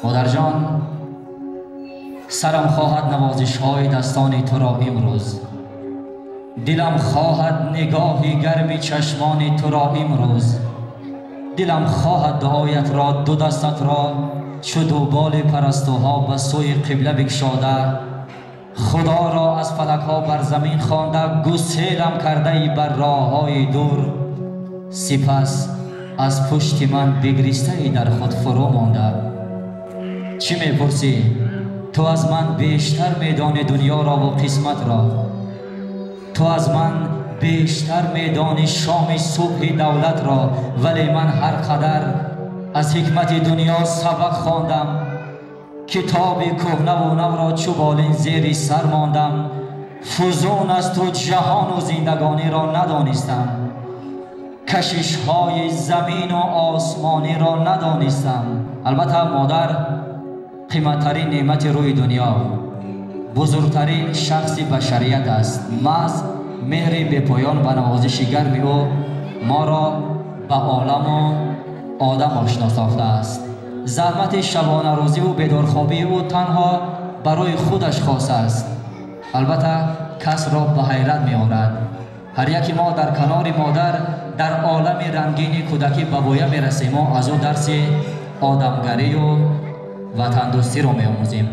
Модарҷон, сарам хоҳад навозишҳои дастони туро имрӯз, дилам хоҳад нигоҳи гарми чашмони туро имрӯз, дилам хоҳад дуоятро, ду дастатро чу дуболи парастуҳо ба сӯи қибла бикшода, худоро аз фалакҳо бар замин хонда, гуселам кардаи бар роҳҳои дур, сипас аз пушти ман бигристаи дар худ фурӯ монда. Чӣ мепурсӣ? Ту аз ман бештар медонӣ дунёро ва қисматро. Ту аз ман бештар медонӣ шоми субҳи давлатро, вале ман ҳар қадар аз ҳикмати дунё сабақ хондам, китоби кӯҳнаву навро чу болин зери сар мондам, фузун аз ту ҷаҳону зиндагониро надонистам, кашишҳои замину осмониро надонистам. Албатта модар қиматтарин неъмати рӯи дунё, бузургтарин шахси башарият аст. Маҳз меҳри бепоён ва навозиши гарми ӯ моро ба оламу одам ошно сохтааст. Заҳмати шабонарӯзиву бедорхобии ӯ танҳо барои худаш хос аст. Албатта касро ба ҳайрат меорад. Ҳар яке мо дар канори модар дар олами рангини кӯдакӣ ба воя мерасем, мо аз ӯ дарси одамгарию ватандӯстиро меомӯзем.